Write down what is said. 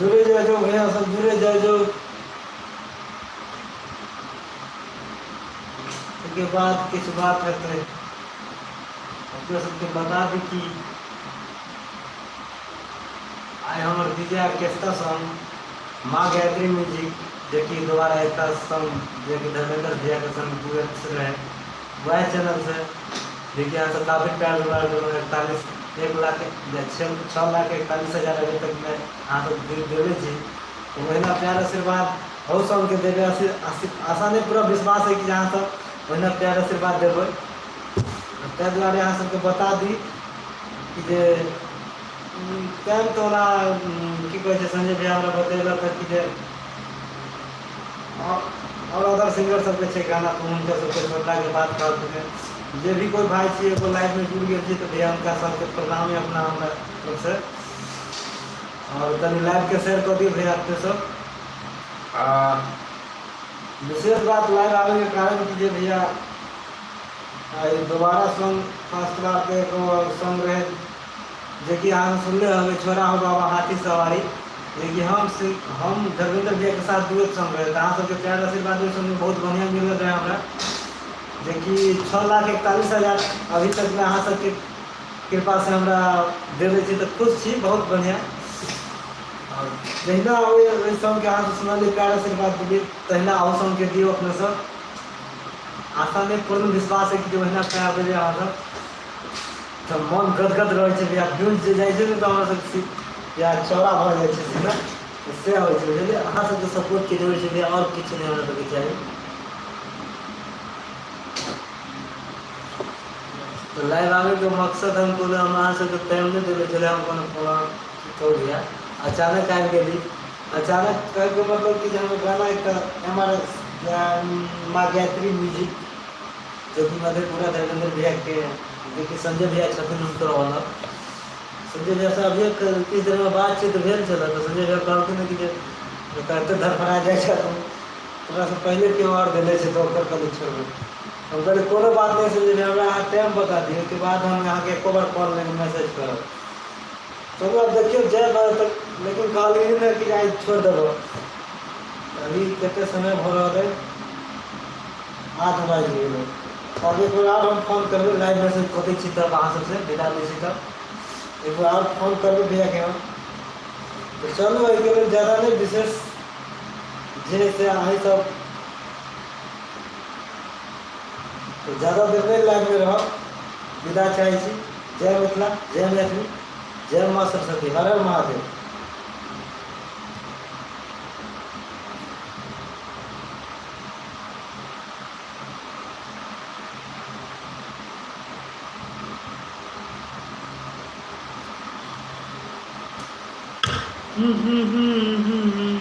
जुड़े जाइ जो भैया सब जुड़े जाइ जो ओहिके बाद किछु बात हेतै अपने सबके बता दी कि आइ हमर डीजे ऑर्केस्ट्रा संग माँ गायत्री म्यूजिक जेकि दोबारा एकटा संग जेकि धर्मेंद्र भैयाके संग डुएट रहै वएह चैनलसँ जेकि अहाँ सब काफी प्यार दुलार देलहुँ एकतालीस एक लाख 6,41,000 अभी तकमे अहाँ सब देने छी तऽ ओहिना प्यार आशीर्वाद अहू सबके देबै। आशा नहि, पूरा विश्वास है कि अहाँ सब ओहिना प्यार आशीर्वाद देबै। ताहि दुआरे अहाँ सबके बता दी कि जे टाइम तऽ ओना की कहै छै, संजय भैया हमरा बतेलक कि जे आओर अदर सिंगर सबके छै गाना, तऽ हुनकर सबके छोड़लाके बाद कहलखिन जे भी कोइ भाइ छियै एगो लाइवमे जुड़ि गेल छी, तऽ भैया हुनका सबके प्रणाम अपना हमरा तरफसँ। आओर कनि लाइवके शेयर कऽ दियौ भैया अपने सब। आ विशेष बात लाइव आबैके कारण कि जे भैया आइ दोबारा सॉन्ग फर्स्ट बार एगो सॉन्ग रहै जेकि अहाँ सुनले होबै, छोड़ा हो बाबा हाथी सवारी, जेकि हम धर्मेंद्र भैयाके साथ डुएट सॉन्ग रहै। तऽ अहाँ सबके प्यार आशीर्वाद ओहि सॉन्गमे बहुत बढ़िआँ मिलल रहै हमरा, जेकि 6,41,000 अभी तकमे अहाँ सबके कृपासँ हमरा देने छी, तऽ खुश छी बहुत बढ़िआँ। आओर जहिना ओहि ओहि सॉन्गके अहाँ सुनलियै, प्यार आशीर्वाद देलियै, तहिना अहू सॉन्गके दियौ अपने सब। आशा नहि, पूर्ण विश्वास है कि जे ओहिना प्यार देबै अहाँ सब तऽ मन गदगद रहै छै भैया। व्यूज जे जाइ छै ने तऽ हमरा सब या चौड़ा भऽ जाइ छै सीना, से होइ छै, बुझलियै? अहाँ सबके सपोर्टके जरूरत छै भैया, आओर किछु नहि हमरा सबके चाही। तऽ लाइव आबैके मकसद हम कोनो हम अहाँ सबके टाइम नहि देने छलै, हम कोनो प्रोग्राम की कहू भैया, अचानक आबि गेली। अचानक कहैके मतलब कि जे हमर गाना एकटा एम आर एस माँ गायत्री म्यूजिक, जो कि मधेपुरा धर्मेंद्र भैयाके, जेकि संजय भैया छथिन हुनकर ऑनर। संजय भैयासँ अभिये किछु देरमे बातचीत भेल छलै, तऽ संजय भैया कहलखिन कि जे एते धड़फड़ा जाइ छै तोरासँ पहिले केओ आओर देने छै, तऽ ओकर कहली छोड़बै। हम कहलियै कोनो बात नहि संजय भैया, हमरा अहाँ टाइम बता दियौ, ओहिके बाद हम अहाँके एको बार कॉल नहि मैसेज करब। चलू आब देखियौ जाय तक, लेकिन कहलियै ने कि आइ छोड़ि देबौ। अभी कतेक समय भऽ रहल अइ? 8 बाजि गेलै। आब एक बेर आओर हम फोन करबै, लाइव मैसेज कऽ दै छी, तब अहाँ सबसँ विदा लै छी। तब एक बेर आओर फोन करबै भैयाके हम। तऽ चलू, एहिके लेल ज्यादा नहि विशेष जे से अहीं सब तऽ ज्यादा देर नहि लाइवमे रहब, विदा चाहै छी। जय मिथिला, जय मैथिली, जय माँ सरस्वती, हर हर महादेव। हम्म हम्म हम्म हम्म।